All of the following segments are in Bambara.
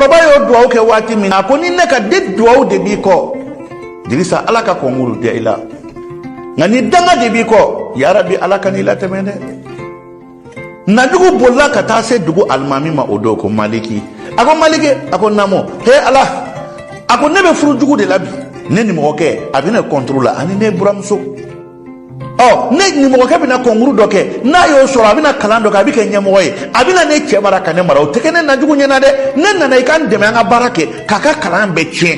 Musokɔrɔba y'o duwawu kɛ waati min na, a ko ni ne ka de duwawu de b'i kɔ Dirisa, Ala ka kɔnkuru diya i la, nka ni danga de b'i kɔ, yarabi Ala kan'i latɛmɛ dɛ. Najugu bolila ka taa se dugu alimami ma o don, ko Maliki. A ko Maliki, a ko naamu. He Ala, a ko ne bɛ furu jugu de la bi, ne nimɔgɔkɛ a bɛ ne kɔntoro la ani ne buramuso. Ɔ, ne nimɔgɔkɛ bɛna kɔnkuru dɔ kɛ, n'a y'o sɔrɔ a bɛna kalan dɔ kɛ, a bɛ kɛ ɲɛmɔgɔ ye, a bɛna ne cɛ mara ka ne mara. O tɛ kɛ ne najugu ɲɛna dɛ. Ne nana i ka n dɛmɛ an ka baara kɛ k'a ka kalan bɛɛ tiɲɛ.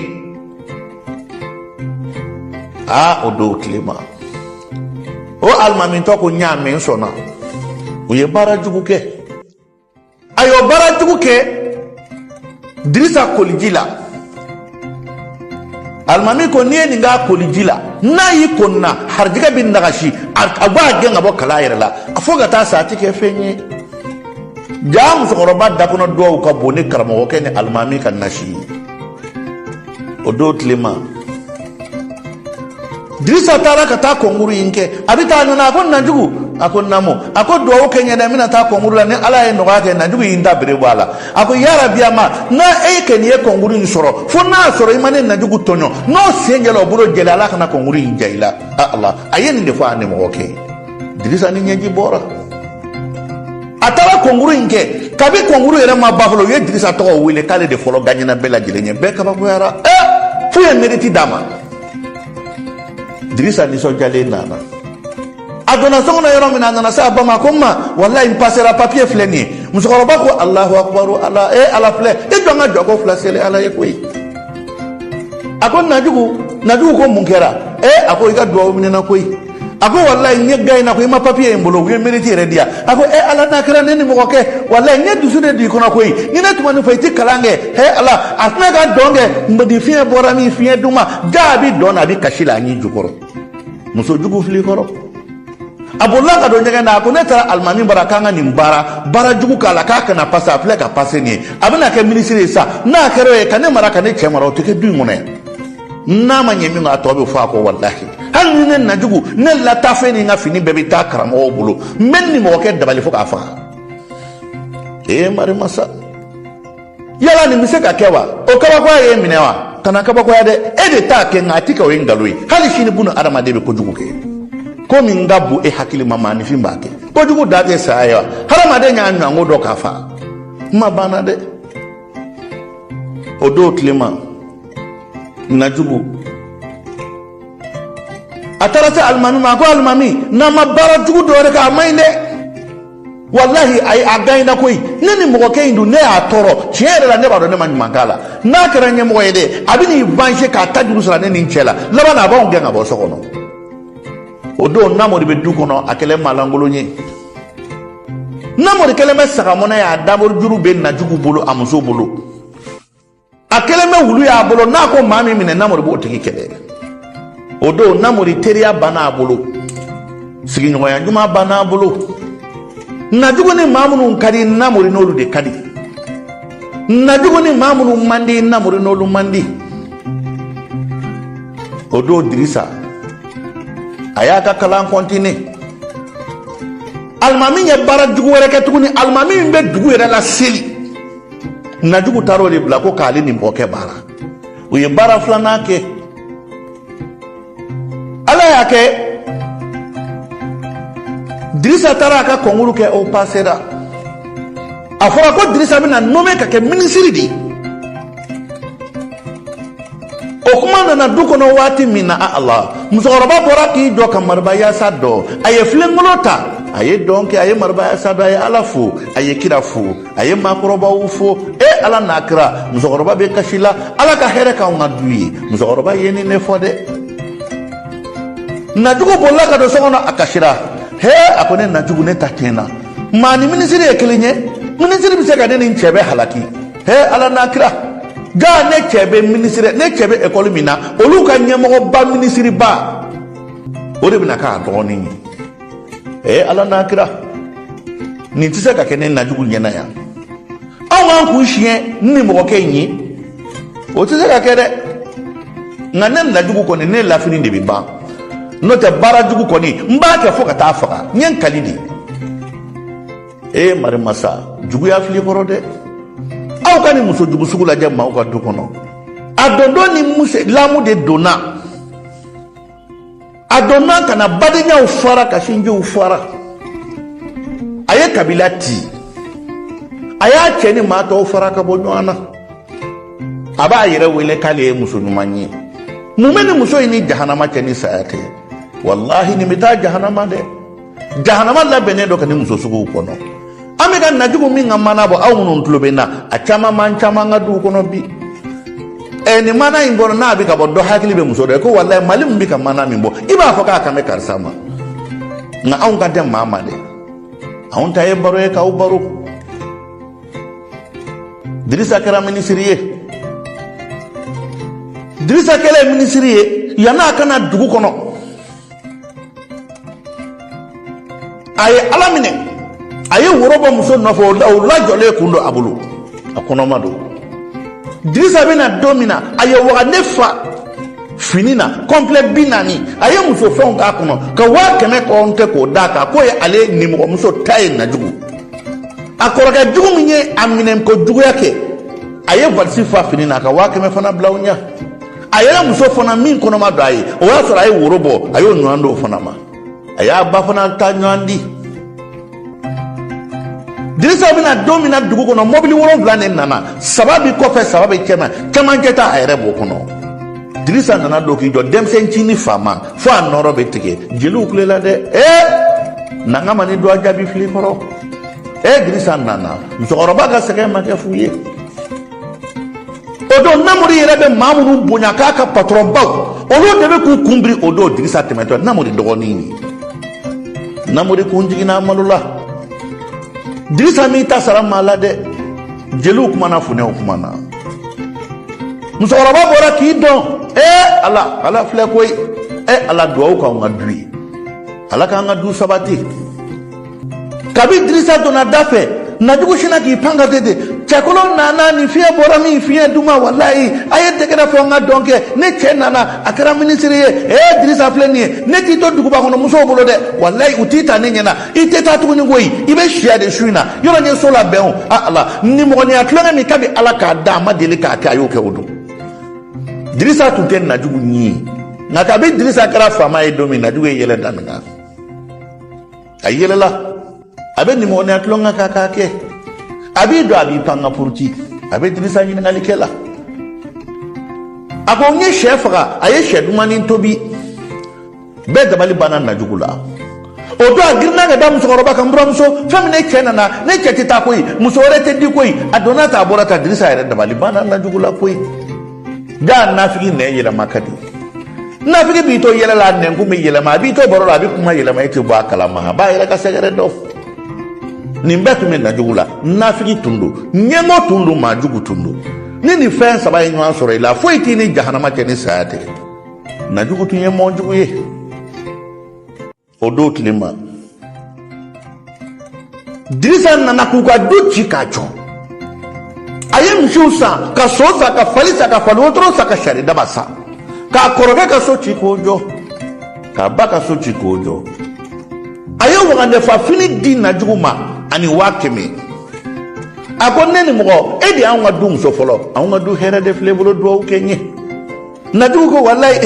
Aa, o don tile ma, o alimamitɔ ko n y'a mɛn, n sɔnna. U ye baara jugu kɛ. A y'o baara jugu kɛ Dirisa koliji la. Alimami ko n'i ye nin k'a koliji la, n'a y'i ko nin na, harijigɛ bɛ nagasi, a b'a gɛn ka bɔ kalan yɛrɛ la, a fo ka taa sa, a ti kɛ fɛn ye. Jaa, musokɔrɔba dakɔnɔ duwawu ka bon ni karamɔgɔkɛ ni alimami ka nasi ye. O don tile ma, Dirisa taara ka taa kɔnkuru in kɛ. A bɛ taa, a nana, a ko Najugu, a ko naamu. A ko duwawu kɛ n ye dɛ, n bɛna taa kɔnkuru la, ni Ala ye nɔgɔya kɛ. Najugu y'i da bere bɔ a la, a ko yarabi a ma, n'a e kɛ nin ye kɔnkuru in sɔrɔ, fo n'a sɔrɔ i ma ne Najugu tɔɲɔ, n'o sen jɛla o bolo jɛla, Ala kana kɔnkuru in diya i la. Ala a ye nin de fɔ a nimɔgɔkɛ ye. Dirisa ni ɲɛji bɔra. A taara kɔnkuru in kɛ. Kabi kɔnkuru yɛrɛ ma ban fɔlɔ, u ye Dirisa tɔgɔ wele k'ale de fɔlɔ gaɲɛna bɛɛ lajɛlen ɲɛ. Bɛɛ kabakoyara, ɛ, f'u ye mérite d'a ma. Dirisa nisɔndiyalen nana. A donna so kɔnɔ yɔrɔ min na, a nana se a ba ma, ko n ma, walayi n pasera, papiye filɛ nin ye. Musokɔrɔba ko alahu akubaru, Ala e Ala filɛ, e jɔ n ka jɔko fila seli Ala ye koyi. A ko Najugu, Najugu ko mun kɛra? E, a ko i ka duwawu minɛna koyi. A ko walayi n ye ga in na ko i ma papiye in bolo, u ye mérite yɛrɛ di yan. A ko e Ala, n'a kɛra ne ni mɔgɔ kɛ, walayi n ye dusu de don i kɔnɔ koyi, ni ne tun ma nin fɔ i ti kalan kɛ. He Ala, a tɛna ka dɔn kɛ nbadi fiɲɛ bɔra min fiɲɛ duman ja, a bi dɔn na, a bi kasi la a ɲi jukɔrɔ. Muso jugu fili kɔrɔ. A bolila ka don ɲɛgɛn na. A ko ne taara alimami bara k'an ka nin baara jugu k'a la k'a kana pase, a filɛ ka pase nin ye, a bɛna kɛ minisiri ye sa. N'a kɛra o ye ka ne mara ka ne cɛ mara, o tɛ kɛ du in kɔnɔ yan. N'a ma ɲɛ min kɔ, a tɔ bɛ fɔ a kɔ. Walahi, hali ni ne Najugu, ne latafɛn ni n ka fini bɛɛ bɛ taa karamɔgɔw bolo, n bɛ nin mɔgɔkɛ dabali fo k'a faga. Ee marimasa, yala nin bɛ se ka kɛ wa? O kabakoya ye minɛ wa? Kana kabakoya dɛ, e de t'a kɛ, nka a ti kɛ, o ye nkalon ye. Hali sini bunu adamaden bɛ kojugu kɛ. Ko min ka bon e hakili ma, maaninfin b'a kɛ. Kojugu da tɛ saya ye wa? Hadamaden y'a ɲɔgɔnko dɔ k'a fa, kuma banna dɛ. O don tile ma, Najugu a taara se alimami ma. A ko alimami, n'an ma baara jugu dɔ wɛrɛ kɛ, a man ɲi dɛ. Walahi a ye a gaɲina koyi. Ne ni mɔgɔkɛ in dun, ne y'a tɔɔrɔ tiɲɛ yɛrɛ la, ne b'a dɔn ne ma ɲuman k'a la. N'a kɛra ɲɛmɔgɔ ye dɛ, a bɛ n'i venger k'a ta juru sara ne ni n cɛ la. Laban na, a b'anw gɛn ka bɔ so kɔnɔ. O don, Namori bɛ du kɔnɔ, a kɛlen maalankolon ye. Namori kɛlen bɛ sagamɔnɛ ye, a dabori juru bɛ Najugu bolo, a muso bolo. A kɛlen bɛ wulu y'a bolo, n'a ko maa min minɛ, Namori b'o tigi kɛlɛ. O don, Namori teriya banna a bolo, sigiɲɔgɔnya ɲuman banna a bolo. Najugu ni maa minnu ka di, Namori n'olu de ka di. Najugu ni maa minnu man di, Namori n'olu man di. O don, Dirisa a y'a ka kalan kɔntine. Alimami ye baara jugu wɛrɛ kɛ tuguni. Alimami min bɛ dugu yɛrɛ la seli, Najugu taara o de bila ko k'ale ni mɔgɔkɛ baara. U ye baara filanan kɛ. Ala y'a kɛ, Dirisa taara a ka kɔnkuru kɛ, o pasera. A fɔra ko Dirisa bɛna nommé ka kɛ minisiri de ye. O kuma nana du kɔnɔ waati min na, a Ala, musokɔrɔba bɔra k'i jɔ ka mariba yaasa dɔn. A ye filenkolo ta, a ye dɔn kɛ, a ye mariba yaasa dɔn, a ye Ala fo, a ye kira fo, a ye maakɔrɔbaw fo. E Ala n'a kira, musokɔrɔba bɛ kasi la, Ala ka hɛrɛ k'anw ka du ye. Musokɔrɔba ye nin ne fɔ dɛ. Najugu bolila ka don so kɔnɔ, a kasira. He, a ko ne Najugu, ne ta tiɲɛna. Maa ni minisiri ye kelen ye, minisiri bɛ se ka ne ni n cɛ bɛɛ halaki. He Ala n'a kira, jaa ne cɛ bɛ minisiri, ne cɛ bɛ ekɔli min na, olu ka ɲɛmɔgɔba minisiriba, o de bɛna k'a dɔgɔnin ye. Ee Ala n'a kira, nin tɛ se ka kɛ ne Najugu ɲɛna yan. Anw k'an kun siɲɛ ni mɔgɔkɛ in ye, o tɛ se ka kɛ dɛ. Nka ne Najugu kɔni, ne lafini de bɛ ban, n'o tɛ baara jugu kɔni, n b'a kɛ fo ka taa faga. N ye n kali de. Ee marimasa, juguya fili kɔrɔ dɛ. Aw ka nin muso jugu sugu lajɛ maaw ka du kɔnɔ. A dondon ni muso lamu de donna, a donna ka na badenyaw fara ka sinjiw fara. A ye kabila ci, a y'a cɛ ni maa tɔw fara ka bɔ ɲɔgɔn na. A b'a yɛrɛ wele k'ale ye muso ɲuman ye. Mun bɛ nin muso in ni jahanama cɛ ni saya tɛ? Walahi, nin bɛ taa jahanama dɛ. Jahanama labɛnnen don ka nin muso suguw kɔnɔ. An bɛ ka Najugu min ka mana bɔ, aw minnu tulo bɛ n na, a caman b'an caman ka duw kɔnɔ bi. Ɛ, nin mana in kɔnɔ, n'a bɛ ka bɔ, dɔ hakili bɛ muso dɔ ye ko walayi, Mali min bɛ ka mana min bɔ, i b'a fɔ k'a kan bɛ karisa ma. Nka anw kan tɛ maa ma dɛ, anw ta ye baro ye k'aw baro. Dirisa kɛra minisiri ye. Dirisa kɛlen minisiri ye, yann'a ka na dugu kɔnɔ, a ye Ala minɛ, a ye woro bɔ muso nɔfɛ, o lajɔlen kun don a bolo, a kɔnɔma don. Dirisa bɛ na don min na, a ye wagande fa fini na complet 40, a ye muso fɛnw k'a kɔnɔ ka 100 000 kɔnte k'o d'a kan, k'o ye ale nimɔgɔmuso ta ye. Najugu, a kɔrɔkɛ jugu min ye a minɛ ko juguya kɛ, a ye valisi fa fini na ka 100 000 fana bila o ɲɛ. A yɛrɛ muso fana min kɔnɔma don a ye, o y'a sɔrɔ a ye woro bɔ, a y'o ɲɔgɔn d'o fana ma, a y'a ba fana ta ɲɔgɔn di. Dirisa bɛna don min na dugu kɔnɔ, mɔbili 7 de nana, saba bi kɔfɛ, saba bɛ cɛma, camancɛ ta, a yɛrɛ b'o kɔnɔ. Dirisa nana don k'i jɔ, denmisɛn cini faama fo a nɔrɔ bɛ tigɛ. Jeliw kulela dɛ. Ee, nanga ma ni dɔ jaabi fili kɔrɔ. Ee, Dirisa nana, musokɔrɔba ka sɛgɛn ma kɛ fu ye. O don, Namori yɛrɛ bɛ maa minnu bonya k'a ka patɔrɔn baw, olu de bɛ k'u kun biri. O don, Dirisa tɛmɛtɔ, Namori dɔgɔnin ye, Namori kun jiginna a malo la. Dirisa m'i ta sara maa la dɛ. Jeliw kumana, funɛw kumana, musokɔrɔba bɔra k'i dɔn. Ee Ala, Ala filɛ koyi. Ee Ala, duwawu k'anw ka du ye, Ala k'an ka du sabati. Kabi Dirisa donna da fɛ, Najugu sinna k'i pan ka ten ten. Cɛkolon nana, ni fiɲɛ bɔra min, fiɲɛ duman, walayi, a ye tɛgɛrɛ fɔ n ka dɔn kɛ. Ne cɛ nana, a kɛra minisiri ye. Ee, Dirisa filɛ nin ye, ne t'i to duguba kɔnɔ musow bolo dɛ. Walayi, u t'i ta ne ɲɛna, i tɛ taa tuguni koyi, i bɛ siya de su in na. Yɔrɔ n ye so labɛn o. A Ala, nimɔgɔninya tulonkɛ min kabi Ala k'a da, a ma deli k'a kɛ, a y'o kɛ o don. Dirisa tun tɛ Najugu ɲin ye, nka kabi Dirisa kɛra faama ye don min, Najugu ye yɛlɛ daminɛ. A yɛlɛla, a bɛ nimɔgɔninya tulonkɛ k'a kɛ, a b'i don, a b'i pan ka puruti, a bɛ Dirisa ɲininkali kɛ la. A ko n ye sɛ faga, a ye sɛ dumannin tobi, bɛɛ dabali banna Najugu la. O don, a girinna ka da musokɔrɔba kan: n buramuso, fɛn min, ne cɛ nana, ne cɛ tɛ taa koyi, muso wɛrɛ tɛ di koyi. A donna ta, a bɔra ta, Dirisa yɛrɛ dabali banna Najugu la koyi. Jaa, nafigi nɛn yɛlɛma ka di. Nafigi b'i to yɛlɛ la, a nɛnkun bɛ yɛlɛma, a b'i to baro la, a bɛ kuma yɛlɛma, e tɛ bɔ a kalama, a b'a yɛrɛ ka sɛgɛrɛ dɔn. Nin bɛɛ tun bɛ Najugu la. Nafigi tun don, ɲɛngo tun don, maajugu tun don. Ni nin fɛn saba ye ɲɔgɔn sɔrɔ i la, foyi t'i ni jahanama cɛ ni saya tɛ. Najugu tun ye mɔjugu ye. O don tile ma, Dirisa nana k'u ka du ci k'a jɔ. A ye misiw san, ka so san, ka fali san, ka fali wotoro san, ka saridaba san, k'a kɔrɔkɛ ka so ci k'o jɔ, k'a ba ka so ci k'o jɔ. A ye wagandɛfa fini di Najugu ma ani 100 000. A ko ne ni mɔgɔ, e de y'anw ka du muso fɔlɔ, anw ka du hɛrɛ de filɛ bolo, duwawu kɛ n ye. Najugu ko walayi,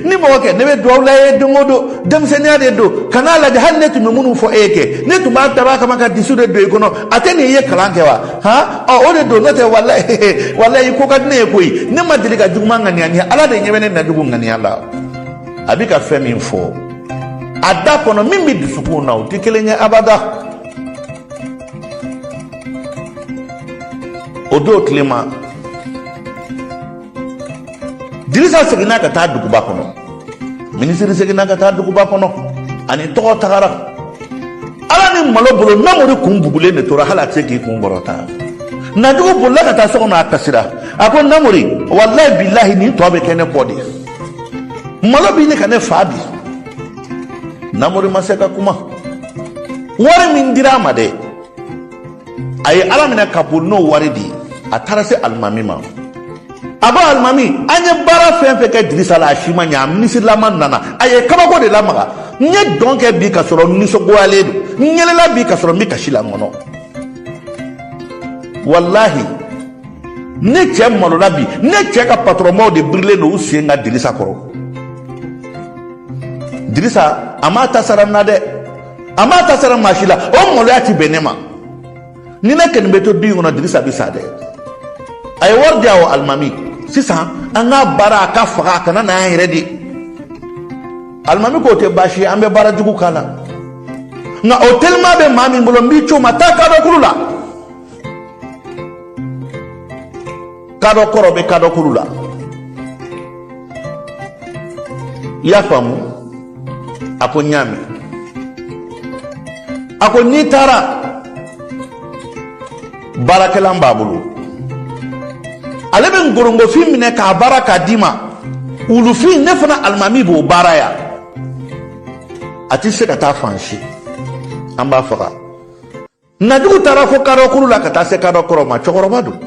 ni mɔgɔ kɛ, ne bɛ duwawu la ye don o don, denmisɛnninya de don, ka n'a lajɛ. Hali ne tun bɛ minnu fɔ e ye kɛ, ne tun b'a dab'a kama ka dusu de don i kɔnɔ. A tɛ nin i ye kalan kɛ wa? Han, ɔ, o de don, n'o tɛ walayi, walayi, ko ka di ne ye koyi. Ne ma deli ka juguman ŋaniya ni Ala de ɲɛ bɛ ne Najugu ŋaniya la. A bɛ ka fɛn min fɔ a da kɔnɔ, min bɛ dusukun na, o tɛ kelen ye abada. O don tile ma, Dirisa seginna ka taa duguba kɔnɔ, minisiri seginna ka taa duguba kɔnɔ, ani tɔgɔ tagara. Ala ni malo bolo, Namori kun bugulen de tora, hali a tɛ se k'i kun kɔrɔta. Najugu bolila ka taa so kɔnɔ, a kasira, a ko Namori, walayi bilahi, nin tɔ bɛ kɛ ne kɔ de, malo b'i ni ka ne fa bi. Namori ma se ka kuma. Wari min dira a ma dɛ, a ye Ala minɛ ka boli n'o wari di. A taara se alimami ma, a ko alimami, an ye baara fɛn fɛn kɛ Dirisa la, a si ma ɲɛ. A minisirilama nana, a ye kabako de lamaga. N ye dɔn kɛ bi ka sɔrɔ n nisɔngoyalen don, n yɛlɛla bi ka sɔrɔ n bɛ kasi la n kɔnɔ. Walahi, Ne cɛ malola bi, ne cɛ ka patɔrɔnbaw de birilen don u sen kan Dirisa kɔrɔ. Dirisa, a m'a ta sara n na dɛ, a m'a ta sara maa si la. O maloya ti bɛn ne ma. Ni ne kɔni bɛ to du in kɔnɔ, Dirisa bɛ sa dɛ. A ye wari di yan o alimami. Sisan an k'a baara, a ka faga, a kana na yan yɛrɛ de. Alimami k'o tɛ baasi ye, an bɛ baara jugu k'a la, nka o telima bɛ maa min bolo, n b'i c'o ma. Taa kadɔkulu la, kadɔ kɔrɔ bɛ kadɔkulu la, i y'a faamu? A ko n y'a mɛn. A ko n'i taara, baarakɛlan b'a bolo, ale bɛ nkorongofin minɛ k'a baara k'a d'i ma. Wulufin, ne fana alimami b'o baara yan. A tɛ se ka taa fan si, an b'a faga. Najugu taara fo kadɔkulu la ka taa se kadɔ kɔrɔ ma. Cɛkɔrɔba don.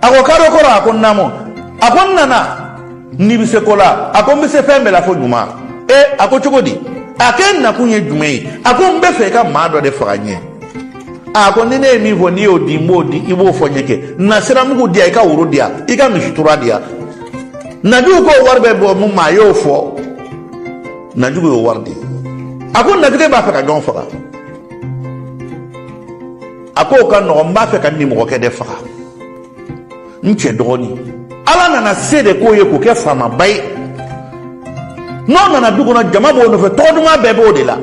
A ko kadɔ kɔrɔ, a ko naamu. A ko n nana n'i bɛ se ko la. A ko n bɛ se fɛn bɛɛ la fo ɲuman. E, a ko cogo di? A k'e nakun ye jumɛn ye? A ko n bɛ fɛ i ka maa dɔ de faga n ye. A ko ni ne ye min fɔ, n'i y'o di, n b'o di. I b'o fɔ n ye kɛ na siramugu di yan, i ka woro di yan, i ka misitura di yan. Najugu ko wari bɛ bɔ mun ma? A y'o fɔ. Najugu y'o wari di. A ko Najugu, e b'a fɛ ka jɔn faga? A ko o ka nɔgɔn, n b'a fɛ ka nimɔgɔkɛ de faga, n cɛ dɔgɔnin. Ala nana se de k'o ye k'o kɛ faamaba ye. N'o nana du kɔnɔ, jama b'o nɔfɛ, tɔgɔ duman bɛɛ b'o de la.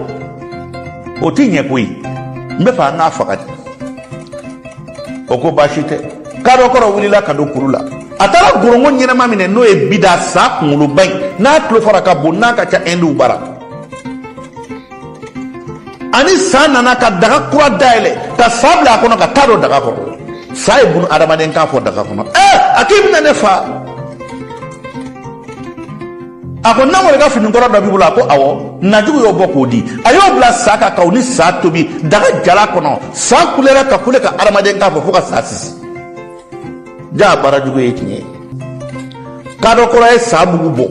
O ti ɲɛ koyi, n bɛ fɛ an k'a faga de. O ko baasi tɛ. Kadɔ kɔrɔ wulila ka don kuru la. A taara gorongo ɲɛnama minɛ, n'o ye bida sa kunkoloba in, n'a tulo fara ka bon, n'a ka ca ɛndiw bara. Ani sa nana ka daga kura dayɛlɛ ka sa bila a kɔnɔ, ka taa don daga kɔnɔ. Sa ye bunu adamaden kan fɔ daga kɔnɔ. Ɛɛ, a k'i bɛna ne fa? A ko Namori ka fini kɔrɔ dɔ b'i bolo? A ko awɔ. Najugu y'o bɔ k'o di. A y'o bila sa kan k'o ni sa tobi daga jala kɔnɔ. Sa kulera ka kule ka adamaden kan fɔ fo ka sa sisi. Jaa, baara jugu ye tiɲɛ ye. Kadɔ kɔrɔ ye sa mugu bɔ.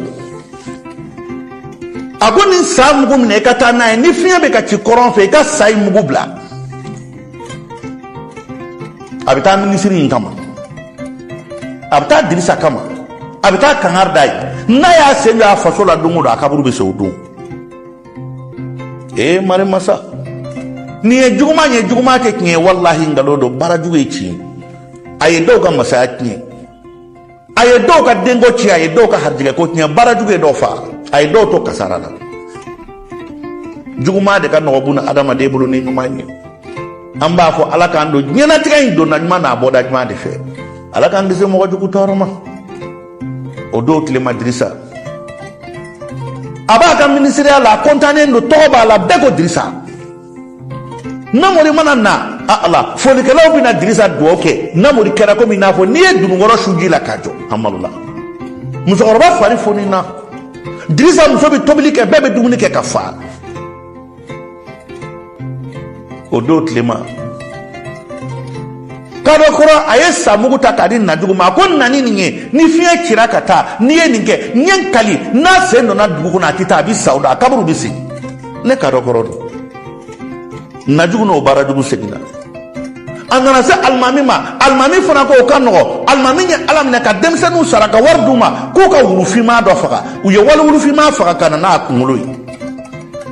A ko nin sa mugu minɛ, i ka taa n'a ye. Ni fiɲɛ bɛ ka ci kɔrɔn fɛ, i ka sa in mugu bila. A bɛ taa minisiri in kama, a bɛ taa Dirisa kama, a bɛ taa kangari d'a ye. N'a y'a sen jɔ a faso la don o don, a kaburu bɛ se o don. Ee mari masa, nin ye juguman ye, juguman tɛ tiɲɛ ye, walahi nkalon don. Baara jugu ye tiɲɛ ye. A ye dɔw ka masaya tiɲɛ, a ye dɔw ka denko tiɲɛ, a ye dɔw ka harijɛgɛko tiɲɛ. Baara jugu ye dɔw fa, a ye dɔw to kasara la. Juguman de ka nɔgɔ buna adamaden bolo ni ɲuman ye. An b'a fɔ Ala k'an don diɲɛnatigɛ in donda ɲuman n'a bɔda ɲuman de fɛ. Ala k'an kisi mɔgɔ jugu tɔɔrɔ ma. O don tilema, Dirisa a b'a ka minisiriya la, a kɔntannen don, tɔgɔ b'a la, bɛɛ ko Dirisa. Namori mana na, a ala folikɛlaw bɛna Dirisa dugawu kɛ. Namori kɛra komi i n'a fɔ n'i ye dununkɔrɔ su ji la k'a jɔ. A malola, musokɔrɔba fari foni na. Dirisa muso bɛ tobili kɛ, bɛɛ bɛ dumuni kɛ ka fa. O don tilema, kadɔ kɔrɔ a ye samugu ta k'a di Najugu ma. A ko na ni nin ye, ni fiɲɛ cira ka taa, n'i ye nin kɛ, n ye n kali, n'a sen donna dugu kɔnɔ, a tɛ taa, a bɛ sa o don, a kaburu bɛ sen. Ne kadɔ kɔrɔ don. Najugu n'o baara jugu seginna. A nana se alimami ma. Alimami fana ko o ka nɔgɔ. Alimami ye ala minɛ ka denmisɛnninw sara ka wari d'u ma k'u ka wulufinma dɔ faga. U ye wali wulufinma faga ka na n'a kunkolo ye.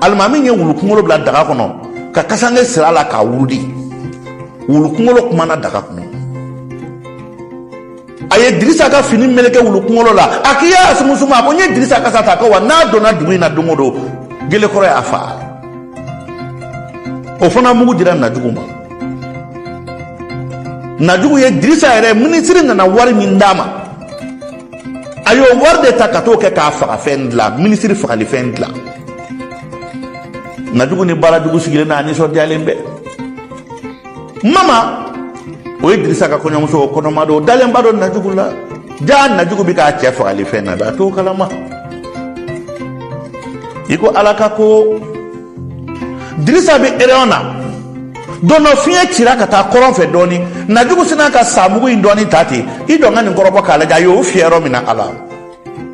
Alimami ye wulu kunkolo bila daga kɔnɔ ka kasange siri a la k'a wurudi. Wulu kunkolo kumana daga kɔnɔ. A ye Dirisa ka fini meleke wulu kunkolo la. A k'i y'a sumusumu. A ko n ye Dirisa kasa ta. Ko wa n'a donna dugu in na don o don, gelekɔrɔ y'a fa. O fana mugu dira Najugu ma. Najugu ye Dirisa yɛrɛ minisiri nana wari min d'a ma, a y'o wari de ta ka t'o kɛ k'a faga fɛn dilan, minisiri fagalifɛn dilan. Najugu ni baara jugu sigilen n'a nisɔndiyalen bɛɛ. Mama, o ye Dirisa ka kɔɲɔmuso, o kɔnɔma don, o dalenba don Najugu la. Jaa, Najugu bɛ k'a cɛ fagali fɛn na, a t'o kalama. I ko Ala ka ko, Dirisa bɛ ereyɔn na. Don dɔ, fiɲɛ cira ka taa kɔrɔn fɛ dɔɔni. Najugu sinna ka samugu in dɔɔni ta ten, i jɔ n ka nin kɔrɔbɔ k'a lajɛ. A y'o fiyɛ yɔrɔ min na, ala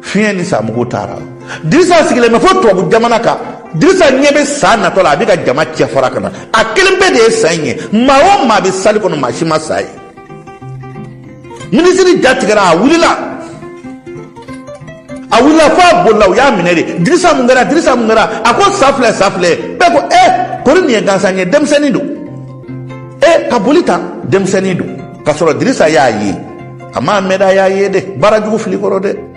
fiɲɛ ni samugu taara. Dirisa sigilen bɛ fo tubabu jamana kan. Dirisa ɲɛ bɛ sa natɔ la, a bɛ ka jama cɛ fara ka na. A kelen bɛɛ de ye sa in ye. Maa o maa bɛ sali kɔnɔ, maa si ma sa ye. Minisiri ja tigɛra, a wulila, a wulila fo a bolila, u y'a minɛ de. Dirisa, mun kɛra? Dirisa, mun kɛra? A ko sa filɛ, sa filɛ. Bɛɛ ko ɛ kori nin ye gansan ye, denmisɛnnin don. E ka boli tan, denmisɛnnin don, k'a sɔrɔ Dirisa y'a ye, a m'a mɛn dɛ, a y'a ye de. Baara jugu fili kɔrɔ dɛ.